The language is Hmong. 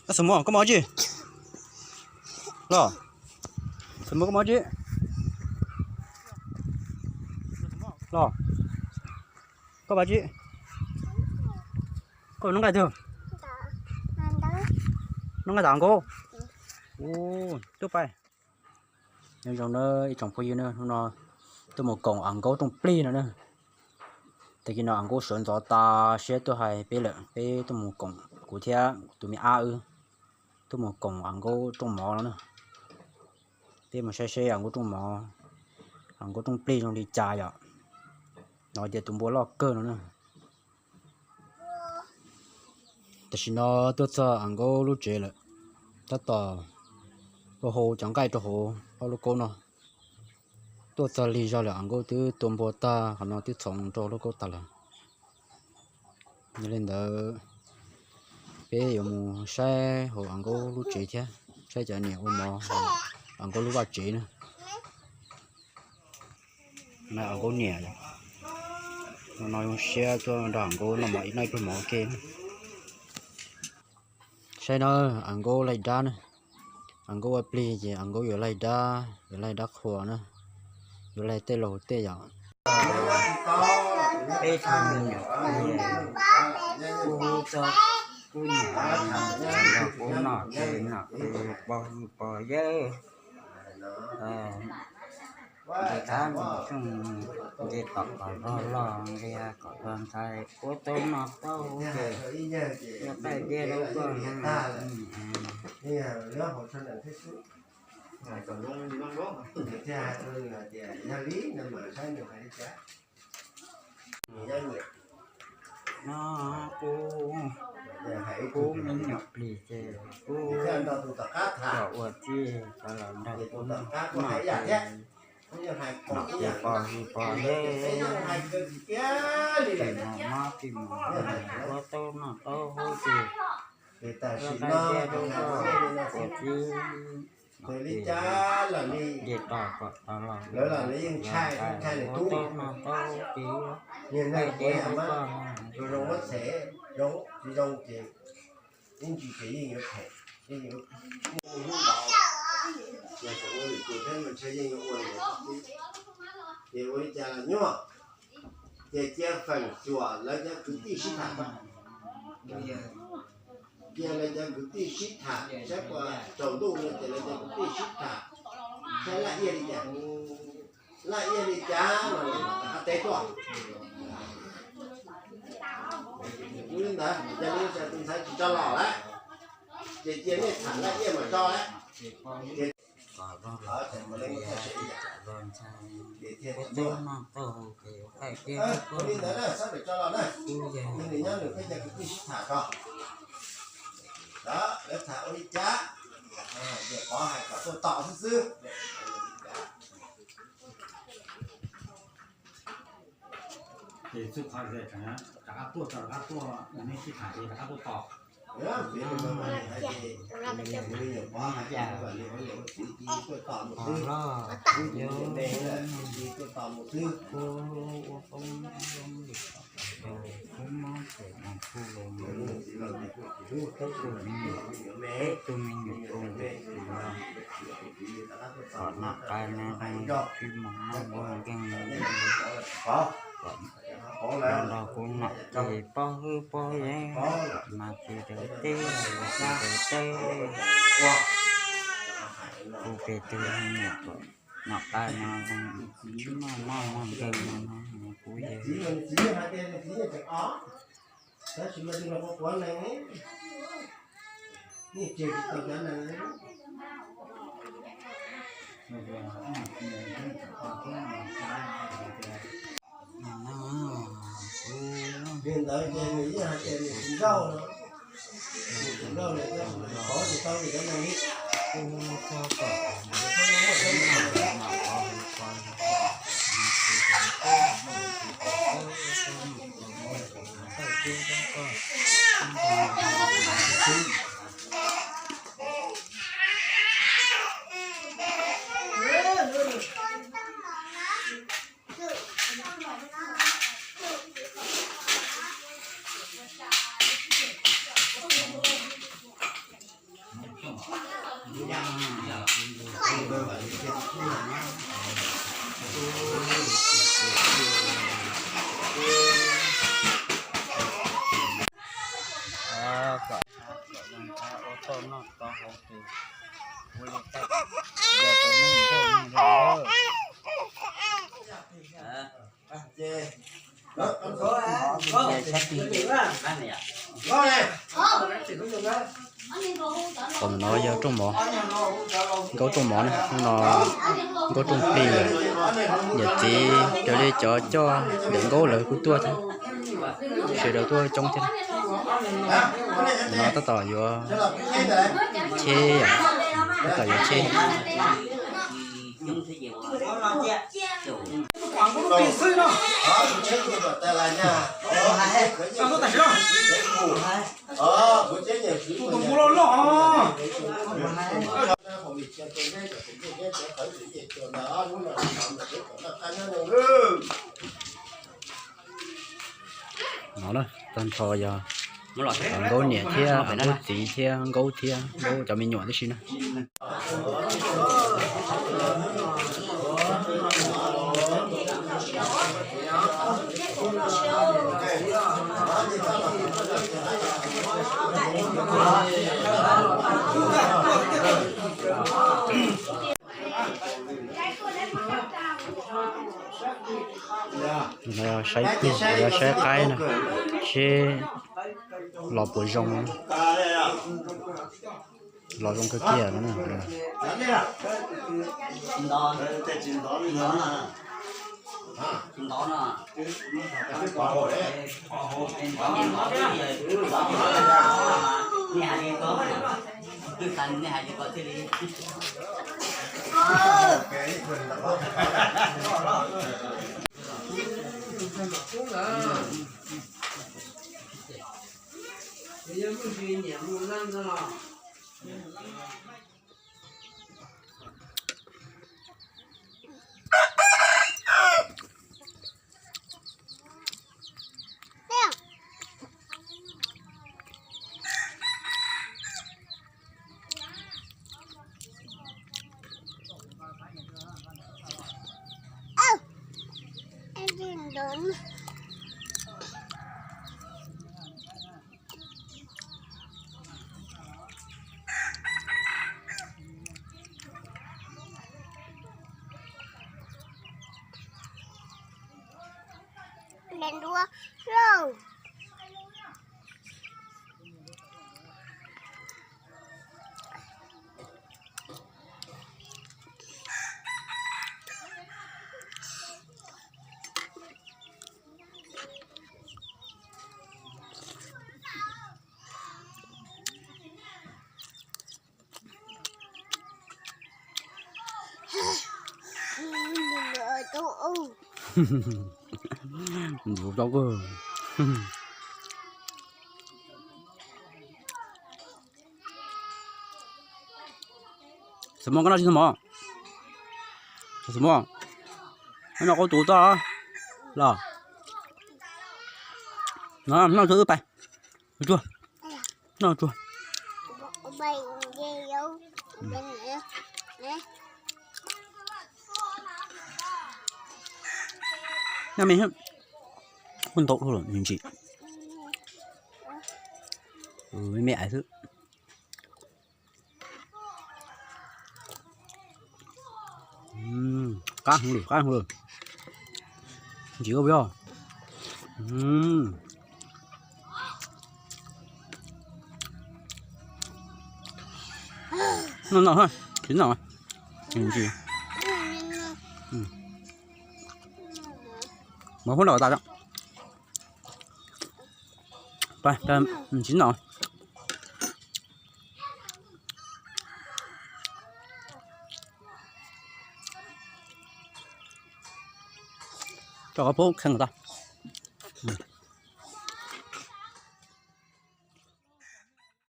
Xus Muas, koj mob tsi? Los, Xus Muas, koj mob tsi? Los, koj pab tsi? Koj noj nqaij twg? Noj nqaij tom Ankub. Tuaj pais. Nyob zoo na ib tsoom phooj ywg na, hnub no tuaj mus koom Ankub rooj plig no na. Tag kis no Ankub sawv ntxov tas siab tuaj hais peb lawm, peb tuaj mus koom, kuv thiab tus me ab wb tuaj mus koom Ankub rooj mov no na. Peb mus saib seb Ankub rooj mov, Ankub rooj plig zoo li cas yom. No tias tus npua loj kawg no na. Tam sim no tuaj txog Ankub lub tsev lawm, tab tom hu cov nqaij rau hauv ob lub kaub no. Tuaj txog lig zog lawm, Ankub twb tua npua tag, qhov no twb txhoov rau lub kaub tag lawm. Yog li ntawd, peb yuav mus saib hauv Ankub lub tsev thiab, saib cov niam ua mov, Ankub lub vaj tsev na. Ankub niam, no no zoo siab tuaj nrog Ankub noj mov, ib noj ib pluag mov ua ke. Saib no, Ankub laij dab na. Ankub ua plig ces Ankub yuav laij dab, yuav laij dab qhuas na, yuav laij tej laus tej yom. Peb tug me nyuam, kuv txog kuv niam nrog kuv noj ces noj ces pog pog yawg. Nce qab nce tsoog, nce tom kom loj loj, nce kom txog ntxhais, kuv tau noj tau ces yog qaij tiag rau koj na. No kuv, kuv me nyuam plig ces kuv cov ua tij cov los nrog kuv noj ces, noj ces pog hu pog yawg, plig mos mob plig mos, kuv tau noj tau haus ces yog qaij tiag rau koj ua tij. Nce toj kom tau los, lawv los lawv yeej ntshai, ntshai lawv tub, tau noj tau haus ces qaij tiag rau koj. Ces ua li cas los nyuaj, ces cia feem xyuam lawv cov kwv tij sib tham, cia lawv cov kwv tij sib tham saib puas tsaus ntuj no ces lawv cov kwv tij sib tham saib laj iaj li cas, laj iaj li cas no lawv mam hais teb tuaj. Li ntawd yog li tus ntxhais tsis tso los lawm, ces cia nej tham laj iaj mas tso lawm. Ces ua li ntawd na, sawv daws tso los na, nws nyob nws peb cov kwv tij sib tham tso. Lawv tham ua li cas, Pov hais kom tuaj tos xwb xwb. Ces txuj qhov rov qab tuaj, rov qab tuaj, nej sib tham ces rov qab tuaj tos. Tuaj tos mus xwb, ua poob zoo li tau, kuv mob ces mus kuj los mus, peb tug me nyuam, peb tug me nyuam kuj nqis los, kom noj qab nyob zoo, tsis mus noj npua nkeeg, kom nrog kuv noj ces pog hwb pog yeeb, mas tsis raws teb, tsis raws teb. Kuv peb tug me nyuam kom noj qab nyob zoo, tsis mus noj npua nkeeg no, kuv yeej Li ntawd ces nws yeej hais tias nws tsis nrauj no, nws tsis nrauj li, nws paub tsis tau li cov neeg li. Qhov no yog rooj mov, Nkauj rooj mov na, hnub no Nkauj rooj plig lawm. Niam txiv raws li cov coj ntawm Nkauj lawv kuj tuaj thiab. Sawv daws tuaj coob thiab. No tab tom yuav cheb, tab tom yuav cheb. No na, tag nrho yog Nkauj niam thiab Nkauj txiv thiab Nkauj thiab Nkauj cov me nyuam tib si na. Saib pug, yog saib qaib na, seb los puas zoo. Los zoo kawg kiag no na. Ntxuav plaub kawg. Xav mov koj noj tsis tau mov? Xav mov, noj qaub tus toj los. Noj tsuag wb pais. Tsuag, noj tsuag. Noj me, kuj ntau dhau lawm ntsis. Me me ais xwb. Qab heev lawm, qab heev lawm. Ntsim koj peb os. Noj noj, tsis noj. Ntsim. Mov huab noj tas. Ntsim noj. Tso qhov pub kheej tau.